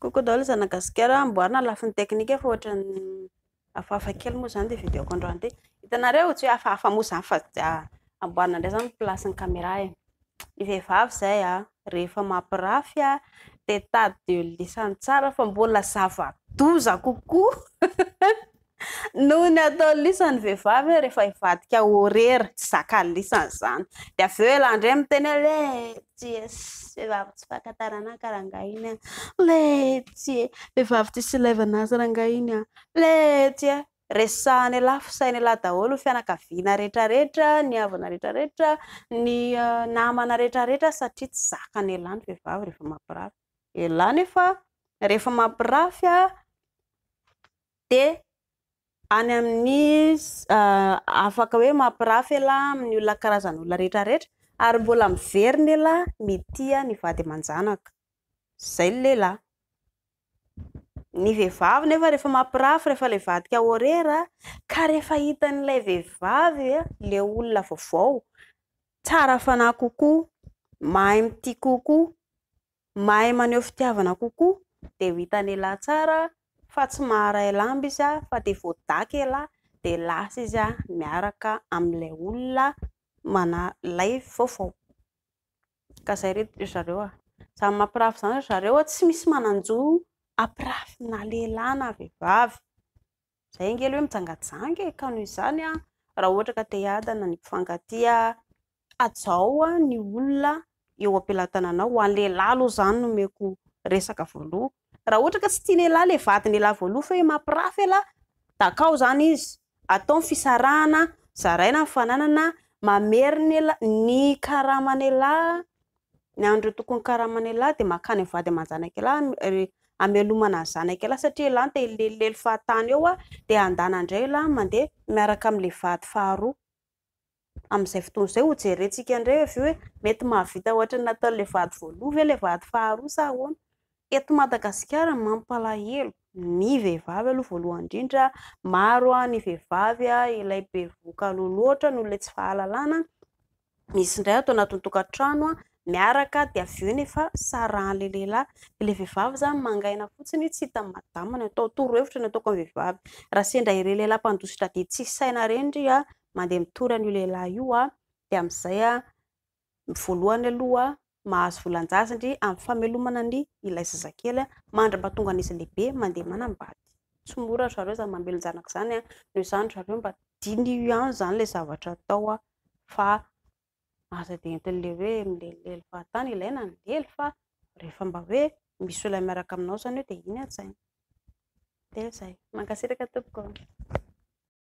Coucou daholo zanak'i Gasikara, amboarina ny lafiny teknika fa ohatran'ny hafahafa kely moa izany ity vidéo-ko androany ity. Hitanareo, tsy hoe hafahafa moa izany fa amboarina indray izany ny place-n'ny caméra e. Ny vehivavy izay rehefa mampirafy dia tadidio lisany tsara fa mbola zava-doza kokoa noho ny ataon'ny lisany vehivavy rehefa hivadika horaire, tsy zakan'ny lisany izany. Dia avy eo ialahy indray miteny hoe letsy e, vehivavy tsy fakan-taranaka rangahy iny an, letsy e, vehivavy tsisy ilaivana azy rangahy iny an, letsy e. Resahan'ialahy, fosain'ialahy daholo ny fianakaviana rehetrarehetra, ny havana rehetrarehetra, ny namana rehetrarehetra satria tsy zakan'ialahy ny vehivavy rehefa mampirafy. Ialahy nefa rehefa mampirafy dia any amin'ny afaka hoe mampirafy ialahy amin'ny olona karazan'olona rehetrarehetra ary mbola miverina ialahy mitia ny vady aman-janaka. Izay ny lehilahy. Ny vehivavy nefa rehefa mampirafy, rehefa ilay vadika horaire ka rehefa hitan'ilay vehivavy ilay olona vaovao, tsara fanahy kokoa, mahay mitia kokoa, mahay maneho fitiavana kokoa dia ho hitan'ialahy tsara fa tsy maharay lamba izy fa dia voadaka ialahy dia lasa izy miaraka amin'ilay olona ilay vaovao. Ka izay ry zareo a. Izany mampirafy izany ry zareo tsy misy manan-jo hampirafy na lehilahy na vehivavy. Izay ange ilay hoe mijangajanga e, ka noho izany raha ohatra ka te hiadana ny mpifankatia, hajao ny olona eo am-pelatananao. Ho an'ny lehilahy aloha izany no omeko resaka voalohany. Raha ohatra ka tsy tian'ialahy ilay vadin'ialahy voalohany fa hoe mampirafy ialahy, dakao izany izy, atao ny fisarahana, zaraina ny fananana, mamerina ny karaman'ialahy, ny andro tokony karaman'ialahy dia mankany amin'ny vady aman-janak'ialahy, hamelomana ny zanak'ialahy satria ialahy no te hilelilely fahatany eo dia handana indray ialahy mandeha miaraka amin'ilay vady faharoa. Amin'izay fotoana izay hojerentsika indray avy eo hoe mety mahavita ohatran'ny nataon'ilay vady voalohany ve ilay vady faharoa sa ahoana. Eto Madagasikara mampalahelo ny vehivavy aloha voalohany indrindra, maro ny vehivavy ilay bevohoka aloha loatra noho ilay tsy fahalalana, misy indray ato anatin'ny tokantrano miaraka dia avy eo nefa sarahan'ilay lehilahy. Ilay vehivavy izany mangaina fotsiny tsy hitan'ny madama ny atao, torohevitra ny ataoko amin'ny vehivavy. Raha sendra ireny lehilahy mpandositra dia tsisy saina ireny ry mandeha mitory an'io lehilahy io dia amin'izay voalohany aloha mahazo volan-jaza ndry amin'ny famelomana ny ilay zazakely mandra-pahatonga an'izy lehibe mandeha manambady. Tsy mora ry zareo izany mamelon-janaka izany, noho izany ry zareo mba diniho ihany izany ilay zavatra atao fa aza dia entin'ilay hoe milelilely fahatany, ilaina ny lely fa rehefa mba hoe misy olona miaraka aminao izany eo dia iny an-tsaina. Dia izay. Mankasitraka tompoko.